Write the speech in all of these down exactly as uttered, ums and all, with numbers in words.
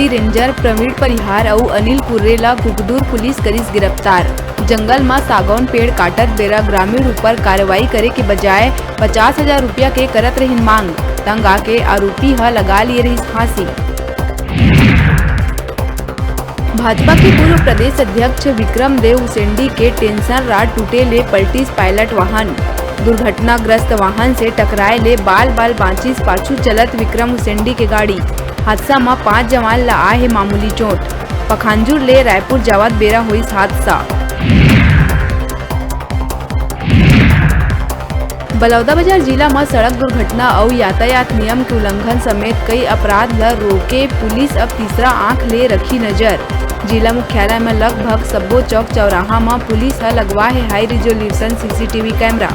Ranger Praveen परिहार अउ अनिल कुर्रे ला Kukdur police करिस गिरफ्तार। जंगल म सागौन पेड़ काटत बेरा ग्रामीण ऊपर कार्रवाई करे के बजाय पचास हजार रुपया के करत रहिन मांग। तंग आके आरोपी ह लगा लिए रहिस फांसी। भाजपा के पूर्व प्रदेश अध्यक्ष विक्रम देव उसेंडी के टेंशन राड टूटे ले पलटिस पायलट वाहन। दुर्घटनाग्रस्त वाहन से टकराए ले बाल बाल बांचिस पाछू चलत विक्रम उसेंडी के गाड़ी। हादसा म पांच जवान ल आए हे मामूली चोट। पखांजूर ले रायपुर जावत बेरा होइस हादसा। बलौदाबाजार जिला म सड़क दुर्घटना अउ यातायात नियम के उल्लंघन समेत कई अपराध ल रोके पुलिस अब तीसरा आंख ले रखी नजर। जिला मुख्यालय म लगभग सब्बो चौक चौराहा म पुलिस ह लगवा हे high resolution CCTV camera.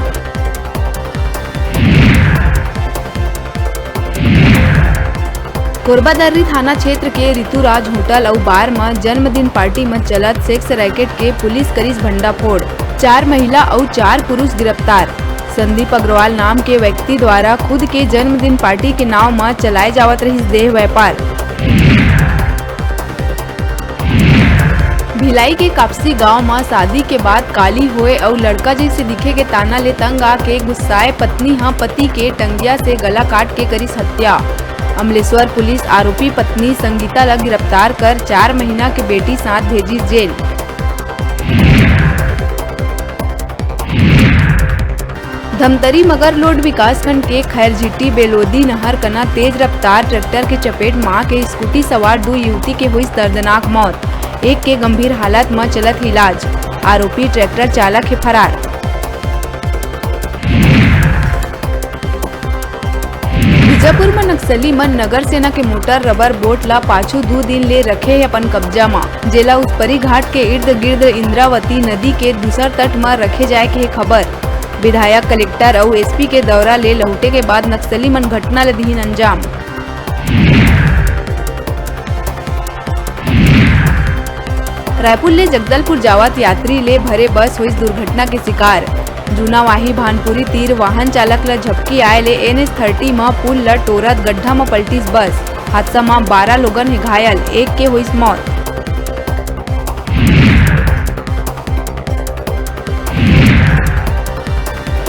Korba Darri थाना क्षेत्र के ऋतुराज होटल अउ बार म जन्मदिन पार्टी म चलत सेक्स रैकेट के पुलिस करिस भंडाफोड़। चार महिला अउ चार पुरुष गिरफ्तार। संदीप अग्रवाल नाम के व्यक्ति द्वारा खुद के जन्मदिन पार्टी के नाव म चलाए जावत रहिस देह व्यापार। भिलाई के कापसी गांव म शादी के बाद काली होए अउ लड़का जइसे दिखे के ताना ले तंग आके गुस्साए पत्नी ह पति के टंगिया से गला काट के करिस हत्या। अमलेश्वर पुलिस आरोपी पत्नी संगीता ल गिरफ्तार कर चार महीना के बेटी साथ भेजिस जेल। धमतरी मगरलोड विकासखंड के खैरझिट्टी बेलोदी नहर कना तेज रफ्तार ट्रैक्टर के चपेट म आके स्कूटी सवार दू युवती के होइस दर्दनाक मौत। एक के गंभीर हालत म चलत हे इलाज। आरोपी ट्रैक्टर चालक हे फरार। बीजापुर म नक्सली मन नगर सेना के मोटर रबर बोट ला पाछू दू दिन ले रखे हे अपन कब्जा म, जेला उसपरी घाट के इर्द गिर्द इंद्रावती नदी के दूसर तट म रखे जाए के हे खबर। विधायक, कलेक्टर अउ एसपी के दौरा ले लहुटे के बाद नक्सली मन घटना ल दिहिन अंजाम। रायपुर ले जगदलपुर जावत यात्री ले भरे बस होइस दुर्घटना के शिकार। जूनावाही भानपुरी तीर वाहन चालक ल झपकी आए ले एनएच थर्टी म पुल ल टोरत गड्ढा म पलटिस बस। हादसा म बारह लोगन हे घायल, एक के होइस मौत।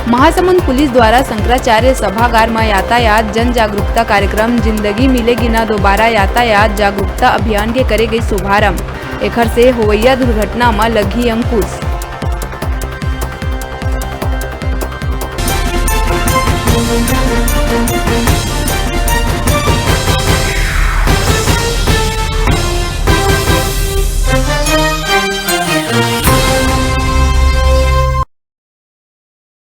महासमुंद पुलिस द्वारा शंकराचार्य सभागार म यातायात जन जागरूकता कार्यक्रम जिंदगी मिलेगी ना दोबारा यातायात जागरूकता अभियान के करे गई शुभारंभ। एखर से होवइया दुर्घटना म लगही अंकुश।